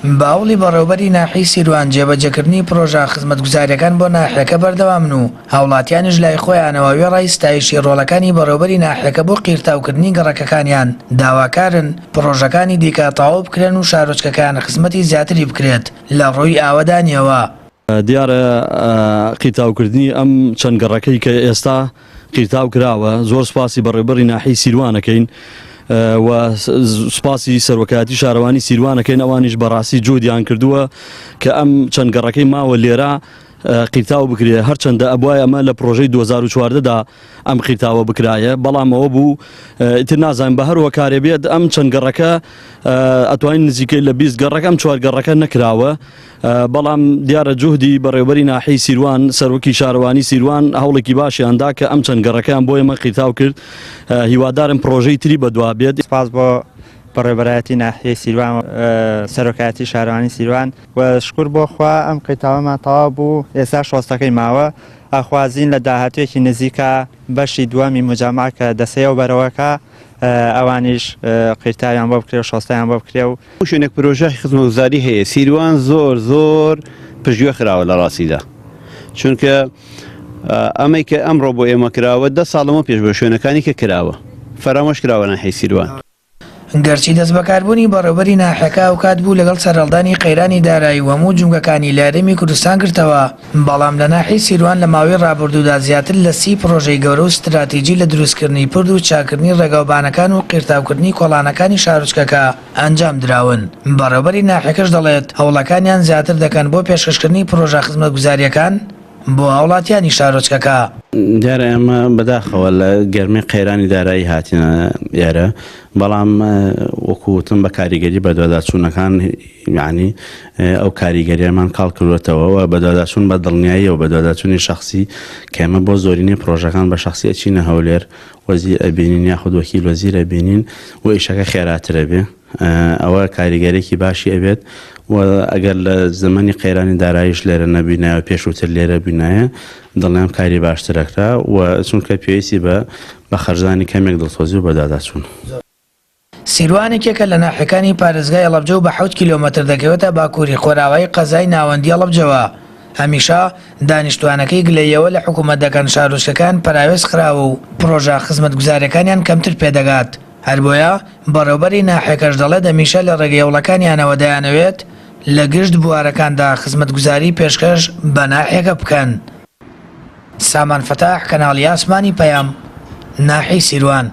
بە هەوڵی بەڕێوبەری ناحیەی سیروان جێبەجێکردنی پرۆژە خزمەتگوزاریەکان بۆ ناحیەکە بەردەوامن و هاوڵاتیانیش لای خۆیانەوە وێڕای ستایشی ڕۆڵەکانی بەڕێوبەری ناحیەکە بۆ قیرتاوکردنی گەڕەکەکانیان داواکارن پڕۆژەکانی دیکە تەواو بکرێن و شارۆچکەکەیان خزمەتی زیاتری بکرێت لە ڕووی ئاوەدانیەوە. دیارە قیرتاوکردنی ئەم چەند گەڕەکەی کە ئێستا قیرتاو کراوە زۆر سوپاسی بەڕێوبەری ناحیەی سیروان ئەکەین و سوپاسی سەرۆکایەتی شارەوانی سیروان ئەکەین ئەوانیش بەڕاستی جودیان کردووە کە ئەم چەند گەڕەکەی ماوە لێرە قیرتاو بکرێ هەرچەندە ئەبوایە ئەمە لە پرۆژەی 2014 دا ئەم قیرتاوە بکرایە بەڵام ئەوە بوو ئیتر نازانم بە هەر هۆکارێ بێت ئەم چەند گەڕەکە ئەتوانین نزیکەی لە 20 گەڕەک ئەم چوار گەڕەکە نەکراوە بەڵام دیارە جوهدی بەڕێوبەری ناحیەی سیروان سەرۆکی شارەوانی سیروان هەوڵێکی باشیان دا کە ئەم چەند گەڕەکەیان بۆ ئێمە قیرتاو کرد هیوادارم پڕۆژەی تری بەدوا بێت. سپاس بۆ بەڕێوبەرایەتی ناحیەی سیروان و سەرۆکایەتی شارەوانی سیروان و شکور بۆ خوا ئەم قیرتاوەمان تەواو بوو ئێستا شۆستەکەی ماوە ئەخوازین لە داهاتوویەکی نزیکا بەشی دووەمی موجەمەع کە دەسەیەو بەرەوەکە ئەوانیش قیرتاویان بۆ بکرێ و شۆستەیان بۆ بکرێ و هەموو شوێنێک پرۆژە خزمەتگوزاری هەیە سیروان زۆر زۆر پشتگوێ خراوە لە ڕاستیدا چونکە ئەمەی کە ئەمڕۆ بۆ ئێمە کراوە دە ساڵ لەمە پێش بۆ شوێنەکانی کە کراوە فەرامۆش کراوە ناحیەی سیروان. گەرچی دەستبەکاربوونی بەڕێوبەری ناحیەکە هاوکات بوو لەگەڵ سەرهەڵدانی قەیرانی دارایی و هەموو جومگەکانی لە هەرێمی کوردستان گرتەوە، بەڵام لە ناحیەی سیروان لە ماوەی ڕابردوودا زیاتر لە 30 پڕۆژەی گەورە و ستراتیجی لە دروستکردنی پرد و چاککردنی ڕێگاوبانەکان و قیرتاوکردنی کۆڵانەکانی شارۆچکەکە ئەنجام دراون. بەڕێوبەری ناحیەکەش دەڵێت، هەوڵەکانیان زیاتر دەکەن بۆ پێشکەشکردنی پڕۆژە خزمەتگوزارییەکان بۆ هاوڵاتیانی شارۆچکەکە. دیارە ئێمە بەداخەوە لە گەرمەی قەیرانی دارایی هاتینە ئێرە، بەڵام وەکو وتم بە کاریگەری بەدواداچوونەکان یانی ئەو کاریگەریەمان کاڵ کردوەتەوە و بەدواداچوون بە دڵنیاییەوە بەدواداچوونی شەخسی کە ئێمە بۆ زۆرینەی پرۆژەکان بە شەخسی ئەچینە هەولێر وەزیر ئەبینین یاخود وەکیل وەزیر ئەبینین و ئیشەکە خێراتر ئەبێ ئەوە کاریگەرێکی باشی ئەبێت و ئەگەر لە زەمەنی قەیرانی داراییش لێرە نەبینایە و پێشووتر لێرە بینایە دڵنیام کاری باشتر ئەکرا و چونکە پێویستی بە بە خەرجدانی کەمێک دڵسۆزی و بەدواداچوون. سیروان یەکێکە لە ناحیەکانی پارێزگای هەڵەبجە و بە حەوت کیلۆمەتر دەکەوێتە باکووری خۆرئاوای قەزای ناوەندی هەڵەبجەوە. هەمیشە دانیشتووانەکەی گلەییەوە لە حکوومەت دەکەن شارۆچکەکەیان پەراوێز خراوە و پڕۆژە خزمەتگوزارییەکانیان کەمتر پێدەگات. هەر بۆیە بەڕێوبەری ناحیەکەش دەڵێت هەمیشە لە ڕێگەی هەوڵەکانیانەوە دەیانەوێت لە گشت بوارەکاندا خزمەتگوزاری پێشکەش بە ناحیەکە بکەن. سامان فەتاح، کەناڵی ئاسمانی پەیام، ناحیەی سیروان.